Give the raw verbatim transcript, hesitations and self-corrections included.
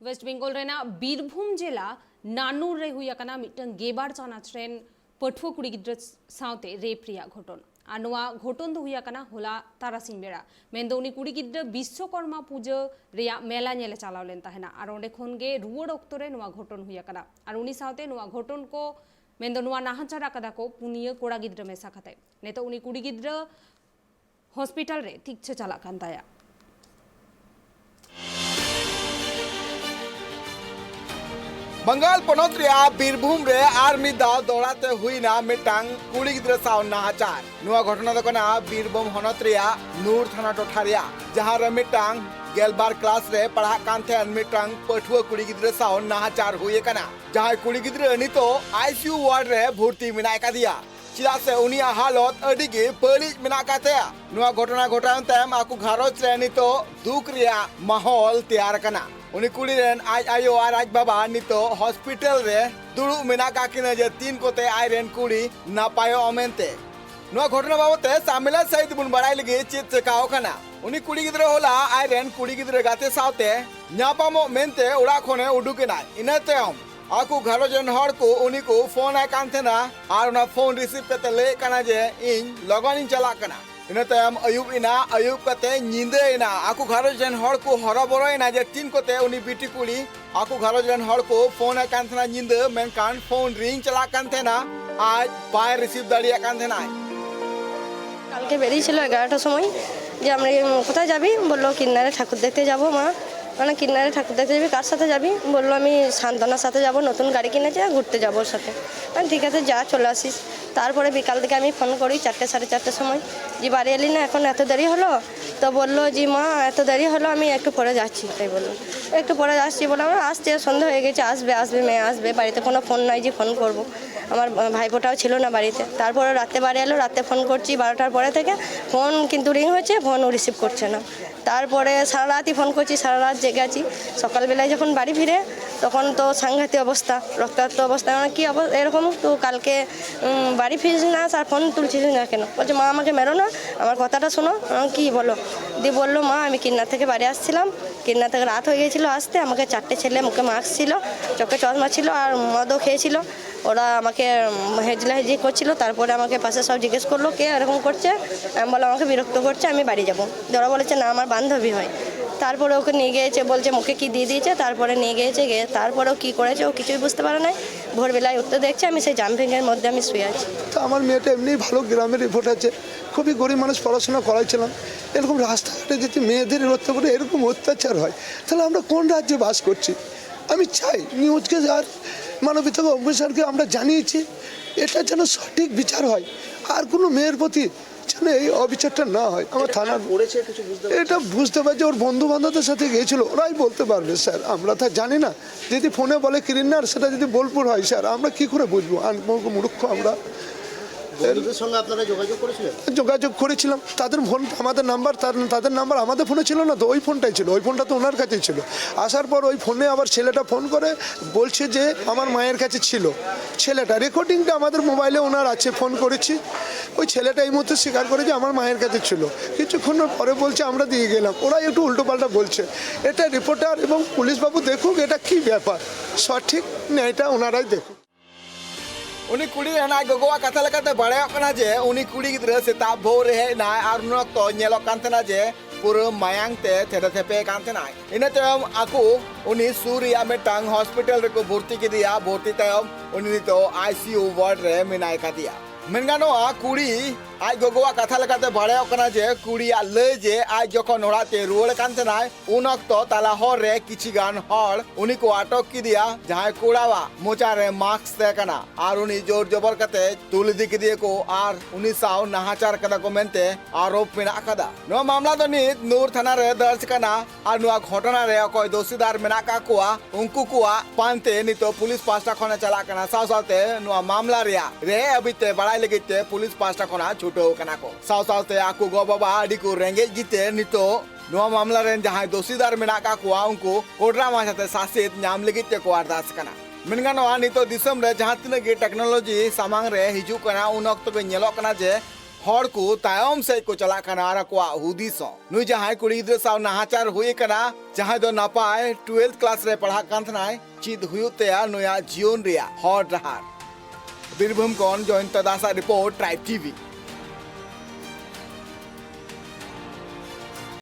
West Bengal ᱨᱮᱱᱟᱜ ᱵᱤᱨᱵᱷᱩᱢ ᱡᱮᱞᱟ ᱱᱟᱱᱩᱨ ᱨᱮ ᱦᱩᱭ ᱟᱠᱟᱱᱟ ᱢᱤᱫᱴᱟᱝ ᱜᱮᱞᱵᱟᱨ ᱪᱟᱱᱟᱪ ᱨᱮᱱ ᱯᱟᱹᱴᱷᱩᱣᱟᱹ ᱠᱩᱲᱤ ᱜᱤᱫᱽᱨᱟᱹ ᱥᱟᱶᱛᱮ ᱨᱮᱯ ᱨᱮᱭᱟᱜ ᱜᱷᱚᱴᱚᱱ᱾ ᱟᱨ ᱱᱚᱣᱟ ᱜᱷᱚᱴᱚᱱ ᱫᱚ ᱦᱩᱭ ᱟᱠᱟᱱᱟ ᱦᱚᱞᱟ ᱛᱟᱨᱟᱥᱤᱧ ᱵᱮᱲᱟ᱾ ᱢᱮᱱᱫᱚ ᱩᱱᱤ ᱠᱩᱲᱤ ᱜᱤᱫᱽᱨᱟᱹ ᱵᱤᱥᱥᱚᱠᱚᱨᱢᱟ ᱯᱩᱡᱟᱹ ᱨᱮᱭᱟᱜ ᱢᱮᱞᱟ ᱧᱮᱞᱮ ᱪᱟᱞᱟᱣ ᱞᱮᱱ ᱛᱟᱦᱮᱱᱟ, ᱟᱨ ᱚᱸᱰᱮ ᱠᱷᱚᱱ ᱜᱮ ᱨᱩᱣᱟᱹᱲ ᱚᱠᱛᱚ ᱨᱮ ᱱᱚᱣᱟ ᱜᱷᱚᱴᱚᱱ ᱦᱩᱭ ᱟᱠᱟᱱᱟ᱾ ᱟᱨ ᱩᱱᱤ ᱥᱟᱶᱛᱮ ᱱᱚᱣᱟ ᱜᱷᱚᱴᱚᱱ ᱠᱚ, ᱢᱮᱱᱫᱚ ᱱᱚᱣᱟ ᱱᱟᱦᱟᱪᱟᱨ ᱟᱠᱟᱫᱟ ᱠᱚ ᱯᱩᱱᱭᱟᱹ ᱠᱚᱲᱟ ᱜᱤᱫᱽᱨᱟᱹ ᱢᱮᱥᱟ ᱠᱟᱛᱮ᱾ ᱱᱤᱛᱚᱜ ᱩᱱᱤ ᱠᱩᱲᱤ ᱜᱤᱫᱽᱨᱟᱹ ᱦᱚᱥᱯᱤᱴᱟᱞ ᱨᱮ ᱛᱤᱠᱪᱷᱟᱹ ᱪᱟᱞᱟᱜ ᱠᱟᱱ ᱛᱟᱭᱟ᱾ ᱵᱟᱝᱜᱟᱞ ᱯᱚᱱᱚᱛ ᱨᱮᱭᱟᱜ ᱵᱤᱨᱵᱷᱩᱢ ᱨᱮ ᱟᱨ ᱢᱤᱫ ᱫᱷᱟᱣ ᱫᱚᱦᱲᱟ ᱛᱮ ᱦᱩᱭᱱᱟ ᱢᱤᱫᱴᱟᱝ ᱠᱩᱲᱤ ᱜᱤᱫᱽᱨᱟᱹ ᱥᱟᱶ ᱱᱟᱦᱟᱪᱟᱨ᱾ ᱱᱚᱣᱟ ᱜᱷᱚᱴᱚᱱᱟ ᱫᱚ ᱠᱟᱱᱟ ᱵᱤᱨᱵᱷᱩᱢ ᱦᱚᱱᱚᱛ ᱨᱮᱭᱟᱜ ᱱᱩᱨ ᱛᱷᱟᱱᱟ ᱴᱚᱴᱷᱟ ᱨᱮᱭᱟᱜ, ᱡᱟᱦᱟᱸ ᱨᱮ ᱢᱤᱫᱴᱟᱝ ᱜᱮᱞᱵᱟᱨ ᱠᱞᱟᱥ ᱨᱮ ᱯᱟᱲᱦᱟᱜ ᱠᱟᱱ ᱛᱟᱦᱮᱸᱱ ᱢᱤᱫᱴᱟᱝ ᱯᱟᱹᱴᱷᱩᱣᱟᱹ ᱠᱩᱲᱤ ᱜᱤᱫᱽᱨᱟᱹ ᱥᱟᱶ ᱱᱟᱦᱟᱪᱟᱨ ᱦᱩᱭ ᱟᱠᱟᱱᱟ᱾ ᱡᱟᱦᱟᱸᱭ ᱠᱩᱲᱤ ᱜᱤᱫᱽᱨᱟᱹ ᱱᱤᱛᱚᱜ ᱟᱭ ᱥᱤ ᱭᱩ ᱣᱟᱨᱰ ᱨᱮ ᱵᱷᱚᱨᱛᱤ ᱢᱮᱱᱟᱜ ᱟᱠᱟᱫᱮᱭᱟ, ᱪᱮᱫᱟᱜ ᱥᱮ ᱩᱱᱤᱭᱟᱜ ᱦᱟᱞᱚᱛ ᱟᱹᱰᱤ ᱜᱮ ᱵᱟᱹᱲᱤᱡ ᱢᱮᱱᱟᱜ ᱟᱠᱟᱫ ᱛᱟᱭᱟ᱾ ᱱᱚᱣᱟ ᱜᱷᱚᱴᱚᱱᱟ ᱜᱷᱚᱴᱟᱣᱮᱱ ᱛᱟᱭᱚᱢ ᱟᱠᱚ ᱜᱷᱟᱨᱚᱸᱡᱽ ᱨᱮ ᱱᱤᱛᱚᱜ ᱫᱩᱠ ᱨᱮᱭᱟᱜ ᱢᱟᱦᱚᱞ ᱛᱮᱭᱟᱨ ᱟᱠᱟᱱᱟ᱾ ᱩᱱᱤ ᱠᱩᱲᱤ ᱨᱮᱱ ᱟᱡ ᱟᱭᱳ ᱟᱨ ᱟᱡ ᱵᱟᱵᱟ ᱱᱤᱛᱚᱜ ᱦᱚᱥᱯᱤᱴᱟᱞ ᱨᱮ ᱫᱩᱲᱩᱵ ᱢᱮᱱᱟᱜ ᱟᱠᱟᱫ ᱠᱤᱱᱟ ᱡᱮ ᱛᱤᱱ ᱠᱚᱛᱮ ᱟᱡ ᱨᱮᱱ ᱠᱩᱲᱤ ᱱᱟᱯᱟᱭᱚᱜᱼᱟ ᱢᱮᱱᱛᱮ᱾ ᱱᱚᱣᱟ ᱜᱷᱚᱴᱚᱱᱟ ᱵᱟᱵᱚᱛ ᱛᱮ ᱥᱟᱢᱮᱞᱟ ᱥᱟᱹᱦᱤᱡ ᱵᱚᱱ ᱵᱟᱲᱟᱭ ᱞᱟᱹᱜᱤᱫ ᱪᱮᱫ ᱪᱮᱠᱟᱣ ᱟᱠᱟᱱᱟ᱾ ᱩᱱᱤ ᱠᱩᱲᱤ ᱜᱤᱫᱽᱨᱟᱹ ᱦᱚᱞᱟ ᱟᱡ ᱨᱮᱱ ᱠᱩᱲᱤ ᱜᱤᱫᱽᱨᱟᱹ ᱜᱟᱛᱮ ᱥᱟᱶᱛᱮ ᱧᱟᱯᱟᱢᱚᱜ ᱢᱮᱱᱛᱮ ᱚᱲᱟᱜ ᱠᱷᱚᱱᱮ ᱩᱰᱩᱠ ᱮᱱᱟᱭ᱾ ᱤᱱᱟᱹ ᱛᱟᱭᱚᱢ ᱟᱠᱚ ᱜᱷᱟᱨᱚᱸᱡᱽ ᱨᱮᱱ ᱦᱚᱲ ᱠᱚ ᱩᱱᱤ ᱠᱚ ᱯᱷᱳᱱ ᱟᱭ ᱠᱟᱱ ᱛᱟᱦᱮᱱᱟ ᱟᱨ ᱚᱱᱟ ᱯᱷᱳᱱ ᱨᱤᱥᱤᱵᱷ ᱠᱟᱛᱮ ᱞᱟᱹᱭᱮᱫ ᱠᱟᱱᱟ ᱡᱮ, "ᱤᱧ ᱞᱚᱜᱚᱱᱤᱧ ᱪᱟᱞᱟᱜ ᱠᱟᱱᱟ᱾" ᱤᱱᱟᱹ ᱛᱟᱭᱚᱢ ᱟᱹᱭᱩᱵ ᱮᱱᱟ, ᱟᱹᱭᱩᱵ ᱠᱟᱛᱮ ᱧᱤᱫᱟᱹ ᱮᱱᱟ᱾ ᱟᱠᱚ ᱜᱷᱟᱨᱚᱸᱡᱽ ᱨᱮᱱ ᱦᱚᱲ ᱠᱚ ᱦᱚᱨᱚᱵᱚᱨᱚᱭᱮᱱᱟ ᱡᱮ ᱛᱤᱱ ᱠᱚᱛᱮ ᱩᱱᱤ ᱵᱤᱴᱤ ᱠᱩᱲᱤ, ᱟᱠᱚ ᱜᱷᱟᱨᱚᱸᱡᱽ ᱨᱮᱱ ᱦᱚᱲ ᱠᱚ ᱯᱷᱳᱱ ᱟᱭ ᱠᱟᱱ ᱛᱟᱦᱮᱱᱟ ᱧᱤᱫᱟᱹ, ᱢᱮᱱᱠᱷᱟᱱ ᱯᱷᱳᱱ ᱨᱤᱝ ᱪᱟᱞᱟᱜ ᱠᱟᱱ ᱛᱟᱦᱮᱱᱟ, ᱟᱡ ᱵᱟᱭ ᱨᱤᱥᱤᱵᱷ ᱫᱟᱲᱮᱭᱟᱜ ᱠᱟᱱ ᱛᱟᱦᱮᱱᱟᱭ᱾ কালকে বেরিয়েছিল এগারোটার সময়, যে আমরা এই, "কোথায় যাবি?" বললো, "কিন্নারে ঠাকুর দেখতে যাবো মা।" মানে, "কিন্নারে ঠাকুর দেখতে যাবি? কার সাথে যাবি?" বললো, "আমি সান্ত্বনার সাথে যাবো, নতুন গাড়ি কিনেছে, ঘুরতে যাবো ওর সাথে।" আমি, "ঠিক আছে, যা, চলে আসিস।" তারপরে বিকাল থেকে আমি ফোন করি চারটে, সাড়ে চারটের সময়, যে, "বাড়ি এলি না, এখন এত দেরি হলো?" তো বললো, "জি মা, এত দেরি হলো, আমি একটু পরে যাচ্ছি," তাই বললো। "একটু পরে আসছি," বললাম, "আসছে, সন্ধ্যা হয়ে গেছে, আসবে, আসবে, মেয়ে আসবে, বাড়িতে কোনো ফোন নাই যে ফোন করবো।" আমার ভাইপোটাও ছিল না বাড়িতে। তারপরে রাতে বাড়ি এলো, রাতে ফোন করছি বারোটার পরে থেকে, ফোন কিন্তু রিং হচ্ছে, ফোন ও রিসিভ করছে না। তারপরে সারা রাতই ফোন করছি, সারা রাত জেগে আছি। সকালবেলায় যখন বাড়ি ফিরে, তখন তো সাংঘাতিক অবস্থা, রক্তাক্ত অবস্থা। মানে কি অবস্থা এরকম? তো কালকে উম, বাড়ি ফিরছিস না আর ফোন তুলছিস না কেন? বলছে, "মা, আমাকে মেরো না, আমার কথাটা শোনো।" আমি, "কি বলো?" দিয়ে বললো, "মা, আমি কিন্নার থেকে বাড়ি আসছিলাম, কিন্নার থেকে রাত হয়ে গেছিলো আসতে, আমাকে চারটে ছেলে মুখে মাস্ক ছিল, চোখে চশমা ছিল আর মদও খেয়েছিল। ওরা আমাকে উম, হেজলা হেজি করছিল, তারপরে আমাকে পাশে সব জিজ্ঞেস করলো, 'কে এরকম করছে?' আমি বললাম, 'আমাকে বিরক্ত করছে, আমি বাড়ি যাবো।' দিয়ে ওরা বলেছে, 'না, আমার বান্ধবী হয়।' তারপরে ওকে নিয়ে গিয়েছে, বলছে মুখে কি দিয়ে দিয়েছে, তারপরে নিয়ে গিয়েছে গিয়ে, তারপরেও কি করেছে ও কিছুই বুঝতে পারে নাই। ভোরবেলায় উঠতে দেখছে আমি সেই জাম্পিংয়ের মধ্যে আমি শুয়ে আছি। তো আমার মেয়েটা এমনিই ভালো গ্রামের রিপোর্ট আছে, খুবই গরিব মানুষ, পড়াশোনা করাইছিলাম, এরকম রাস্তাঘাটে যদি মেয়েদের রক্ষা করে এরকম অত্যাচার হয়, তাহলে আমরা কোন রাজ্যে বাস করছি? আমি চাই নিউজকে আর মানবিক অফিসারকে আমরা জানিয়েছি, এটা যেন সঠিক বিচার হয়, আর কোনো মেয়ের প্রতি যেন এই অবিচারটা না হয়। আমার থানার করেছে কিছু বুঝতে পারছেন? এটা বুঝতে পারছি, ওর বন্ধু বান্ধবদের সাথে গিয়েছিল, ওরাই বলতে পারবে স্যার, আমরা তা জানি না। যদি ফোনে বলে কিন্নার, সেটা যদি বোলপুর হয় স্যার, আমরা কি করে বুঝবো? আনমূর্খ আমরা। বন্ধুদের সঙ্গে আপনারা যোগাযোগ করেছিলেন? যোগাযোগ করেছিলাম, তাদের ফোন, আমাদের নাম্বার, তার, তাদের নাম্বার আমাদের ফোনে ছিল না তো, ওই ফোনটাই ছিল, ওই ফোনটা তো ওনার কাছেই ছিল। আসার পর ওই ফোনে আবার ছেলেটা ফোন করে বলছে যে আমার মায়ের কাছে ছিল ছেলেটা, রেকর্ডিংটা আমাদের মোবাইলে ওনার আছে, ফোন করেছি। ওই ছেলেটা এই মুহূর্তে স্বীকার করে যে আমার মায়ের কাছে ছিল। কিছুক্ষণ পরে বলছে, "আমরা দিয়ে গেলাম।" ওরা একটু উল্টোপাল্টা বলছে। এটা রিপোর্টার এবং পুলিশবাবু দেখুক, এটা কি ব্যাপার, সঠিক ন্যায়টা ওনারাই দেখুক। ᱩᱱᱤ ᱠᱩᱲᱤ ᱨᱮᱱ ᱟᱡ ᱜᱚᱜᱚᱣᱟᱜ ᱠᱟᱛᱷᱟ ᱞᱮᱠᱟᱛᱮ ᱵᱟᱲᱟᱭᱚᱜ ᱠᱟᱱᱟ ᱡᱮ ᱩᱱᱤ ᱠᱩᱲᱤ ᱜᱤᱫᱽᱨᱟᱹ ᱥᱮᱛᱟᱜ ᱵᱷᱳᱨ ᱨᱮ ᱦᱮᱡ ᱮᱱᱟᱭ ᱟᱨ ᱩᱱ ᱚᱠᱛᱚ ᱧᱮᱞᱚᱜ ᱠᱟᱱ ᱛᱟᱦᱮᱱᱟ ᱡᱮ ᱯᱩᱨᱟᱹ ᱢᱟᱭᱟᱝ ᱛᱮ ᱛᱷᱮᱯᱮ ᱛᱷᱮᱯᱮ ᱠᱟᱱ ᱛᱟᱦᱮᱱᱟᱭ᱾ ᱤᱱᱟᱹ ᱛᱟᱭᱚᱢ ᱟᱠᱚ ᱩᱱᱤ ᱥᱩᱨ ᱨᱮᱭᱟᱜ ᱢᱤᱫᱴᱟᱝ ᱦᱚᱥᱯᱤᱴᱟᱞ ᱨᱮᱠᱚ ᱵᱷᱚᱨᱛᱤ ᱠᱮᱫᱮᱭᱟ᱾ ᱵᱷᱚᱨᱛᱤ ᱛᱟᱭᱚᱢ ᱩᱱᱤ ᱱᱤᱛᱚᱜ ᱟᱭ ᱥᱤ ᱭᱩ ᱣᱟᱨᱰ ᱨᱮ ᱢᱮᱱᱟᱭ ᱠᱟᱫᱮᱭᱟ᱾ ᱢᱮᱱ ᱜᱟᱱᱚᱜᱼᱟ, ᱠᱩᱲᱤ ᱟᱡ ᱜᱚᱜᱚᱣᱟᱜ ᱠᱟᱛᱷᱟ ᱞᱮᱠᱟᱛᱮ ᱵᱟᱲᱟᱭᱚᱜ ᱠᱟᱱᱟ ᱡᱮ ᱠᱩᱲᱤᱭᱟᱜ ᱞᱟᱹᱭ ᱡᱮ ᱟᱡ ᱡᱚᱠᱷᱚᱱ ᱚᱲᱟᱜ ᱛᱮ ᱨᱩᱣᱟᱹᱲ ᱠᱟᱱ ᱛᱟᱦᱮᱱᱟᱭ, ᱩᱱ ᱚᱠᱛᱚ ᱛᱟᱞᱟ ᱦᱚᱨ ᱨᱮ ᱠᱤᱪᱷᱤ ᱜᱟᱱ ᱦᱚᱲ ᱩᱱᱤ ᱠᱚ ᱟᱴᱚᱠ ᱠᱮᱫᱮᱭᱟ, ᱡᱟᱦᱟᱸᱭ ᱠᱚᱲᱟᱣᱟᱜ ᱢᱚᱪᱟ ᱨᱮ ᱢᱟᱥᱠ ᱛᱟᱦᱮᱸ ᱠᱟᱱᱟ ᱟᱨ ᱩᱱᱤ ᱡᱳᱨ ᱡᱚᱵᱚᱨ ᱠᱟᱛᱮ ᱛᱩᱞ ᱤᱫᱤ ᱠᱮᱫᱮᱭᱟᱠᱚ ᱟᱨ ᱩᱱᱤ ᱥᱟᱶ ᱱᱟᱦᱟᱪᱟᱨ ᱠᱟᱫᱟ ᱠᱚ ᱢᱮᱱᱛᱮ ᱟᱨᱳᱯ ᱢᱮᱱᱟᱜ ᱟᱠᱟᱫᱟ᱾ ᱱᱚᱣᱟ ᱢᱟᱢᱞᱟ ᱫᱚ ᱱᱤᱛ ᱱᱩᱨ ᱛᱷᱟᱱᱟ ᱨᱮ ᱫᱟᱨᱡᱽ ᱠᱟᱱᱟ ᱟᱨ ᱱᱚᱣᱟ ᱜᱷᱚᱴᱚᱱᱟ ᱨᱮ ᱚᱠᱚᱭ ᱫᱳᱥᱤᱫᱟᱨ ᱢᱮᱱᱟᱜ ᱟᱠᱟᱫ ᱠᱚᱣᱟ, ᱩᱱᱠᱩ ᱠᱚᱣᱟᱜ ᱯᱟᱱᱛᱮ ᱱᱤᱛᱚᱜ ᱯᱩᱞᱤᱥ ᱯᱟᱦᱴᱟ ᱠᱷᱚᱱ ᱪᱟᱞᱟᱜ ᱠᱟᱱᱟ᱾ ᱥᱟᱶ ᱥᱟᱶᱛᱮ ᱱᱚᱣᱟ ᱢᱟᱢᱞᱟ ᱨᱮᱭᱟᱜ ᱨᱮᱦᱮᱫ ᱦᱟᱹᱵᱤᱡ ᱛᱮ ᱵᱟᱲᱟᱭ ᱞᱟᱹᱜᱤᱫ ᱛᱮ ᱯᱩᱞᱤᱥ ᱯᱟᱦᱴᱟ ᱠᱷᱚᱱᱟᱜ ᱪᱷᱩᱴᱟᱹᱣ ᱠᱟᱱᱟ ᱠᱚ᱾ ᱥᱟᱶ ᱥᱟᱶᱛᱮ ᱟᱠᱚ ᱜᱚ ᱵᱟᱵᱟ ᱟᱹᱰᱤ ᱠᱚ ᱨᱮᱸᱜᱮᱡ ᱜᱮᱛᱮ ᱱᱤᱛᱚᱜ ᱱᱚᱣᱟ ᱢᱟᱢᱞᱟ ᱨᱮᱱ ᱡᱟᱦᱟᱸᱭ ᱫᱳᱥᱤᱫᱟᱨ ᱢᱮᱱᱟᱜ ᱠᱟᱜ ᱠᱚᱣᱟ, ᱩᱱᱠᱩ ᱠᱚᱰᱨᱟ ᱢᱟᱪᱷᱟᱛᱮ ᱥᱟᱥᱮᱛ ᱧᱟᱢ ᱞᱟᱹᱜᱤᱫ ᱛᱮᱠᱚ ᱟᱨᱫᱟᱥ ᱠᱟᱱᱟ᱾ ᱢᱮᱱ ᱜᱟᱱᱚᱜᱼᱟ, ᱱᱤᱛᱚᱜ ᱫᱤᱥᱚᱢ ᱨᱮ ᱡᱟᱦᱟᱸ ᱛᱤᱱᱟᱹᱜ ᱜᱮ ᱴᱮᱠᱱᱳᱞᱚᱡᱤ ᱥᱟᱢᱟᱝ ᱨᱮ ᱦᱤᱡᱩᱜ ᱠᱟᱱᱟ, ᱩᱱ ᱚᱠᱛᱚ ᱜᱮ ᱧᱮᱞᱚᱜ ᱠᱟᱱᱟ ᱡᱮ ᱦᱚᱲ ᱠᱚ ᱛᱟᱭᱚᱢ ᱥᱮᱫ ᱠᱚ ᱪᱟᱞᱟᱜ ᱠᱟᱱᱟ ᱟᱨ ᱟᱠᱚᱣᱟᱜ ᱦᱩᱫᱤᱥ ᱦᱚᱸ᱾ ᱱᱩᱭ ᱡᱟᱦᱟᱸᱭ ᱠᱩᱲᱤ ᱜᱤᱫᱽᱨᱟᱹ ᱥᱟᱶ ᱱᱟᱦᱟᱪᱟᱨ ᱦᱩᱭ ᱟᱠᱟᱱᱟ, ᱡᱟᱦᱟᱸᱭ ᱫᱚ ᱱᱟᱯᱟᱭ ᱴᱩᱭᱮᱞᱛᱷ ᱠᱞᱟᱥ ᱨᱮ ᱯᱟᱲᱦᱟᱜ ᱠᱟᱱ ᱛᱟᱦᱮᱱᱟᱭ, ᱪᱮᱫ ᱦᱩᱭᱩᱜ ᱛᱟᱭᱟ ᱱᱩᱭᱟᱜ ᱡᱤᱭᱚᱱ ᱨᱮᱭᱟᱜ ᱦᱚᱨ ᱰᱟᱦᱟᱨ? ᱵᱤᱨᱵᱷᱩᱢ ᱠᱷᱚᱱ ᱡᱚᱭᱚᱱᱛᱚ ᱫᱟᱥᱟᱜ ᱨᱤᱯᱳᱨᱴ, ᱴᱨᱟᱭᱤᱵᱽ ᱴᱤᱵᱷᱤ᱾